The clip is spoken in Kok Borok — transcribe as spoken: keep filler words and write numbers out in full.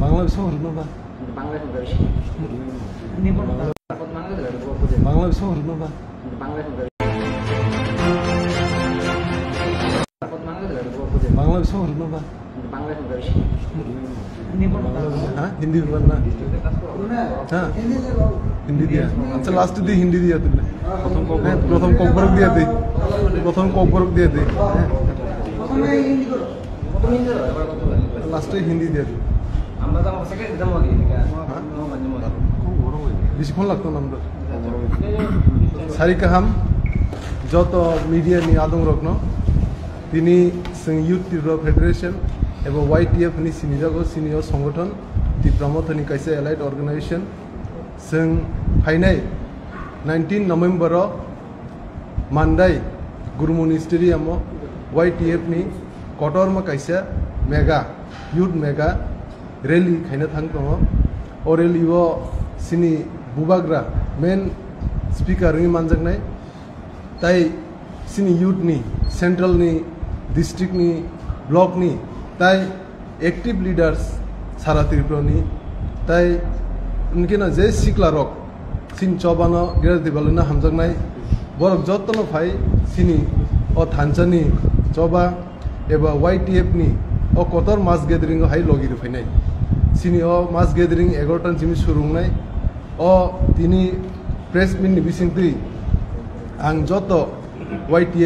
বাংলা বিষয় হলো না বা? বাংলা বিষয় হলো না বা? বাংলা বিষয় হলো না বা? হ্যাঁ, হিন্দি বিভাগ না? হ্যাঁ, হিন্দি দিয়া। আচ্ছা, লাস্টে দি হিন্দি দিয়া তুমি। হ্যাঁ, প্রথম ককবরক দিয়া দি। প্রথম ককবরক দিয়া দি। হ্যাঁ। লাস্টে হিন্দি দিয়া দি। হ্যাঁ? বেশিক্ষণ লাগতো না আমরা। Sari kaham, joto media ni adong rokno. Tini chwng Youth Tripura Federation ebo Y T F ni sinijago, sini o songothon Tipra Mothani kaisa allied organization. Chwng phainai nineteen November o Mandai Gurumoni Stadium o Y T F ni kotorma kaisa mega, youth mega rally khaina thang tongo. O rally o chini bubagra main speaker wngwi manjaknai. Tai chini youth ni, central ni, district ni, block ni, tai active leaders sara Tripura ni, tai hwnkhe no je sikla rok chini choba no Greater Tipraland no hamjaknai, borok joto no phai chini o thansa ni choba eba Y T F ni o kotor mass gathering o hai logi rw phainai. Chini o mass gathering egaroh ta ni simi suru wngnai. O tini press meet ni bisingtwi ang joto Y T F